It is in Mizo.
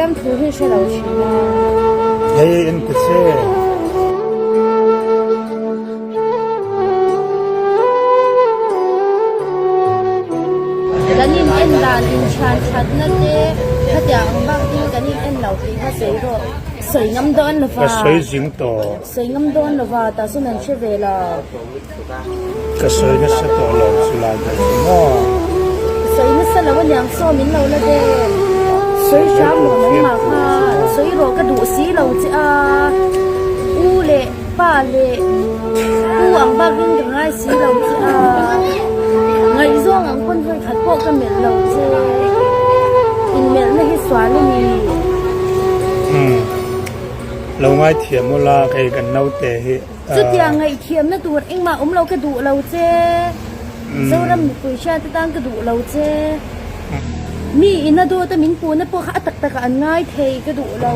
Fiamthu hi hre lo thin a. Hei en ta che. Kan in en dan inthian thatna te khatiang ang bak hi kan in en lo tih kha sawi rawh. Sawi ngam dawn lo va. Ka sawi zing tawh. Sawi ngam dawn lo va, tah chuan an hre ve lo. Ka sawi nasa tawh lo chu lai ber chu maw. Ka sawi nasa lo aniang saw min lo la deuh. Sawi hram rawh nangmah kha sawi rawh ka duh si lo che a. U leh pa leh u ang bakin ka ngai si lo che a. Ngaihzawng ang pawn hawi khat pawh ka melh lo che. Inmelhna hi sual a ni. Umm. Lo ngaithiam ula kei kan naute hi. Chutiang ngaihthiamna tur engmah awm lo ka duh lo che. Zoram mipui hriat atan ka duh lo che. Mi ina dawt a min puhna pawh kha a tak takah an ngai thei ka duh lo.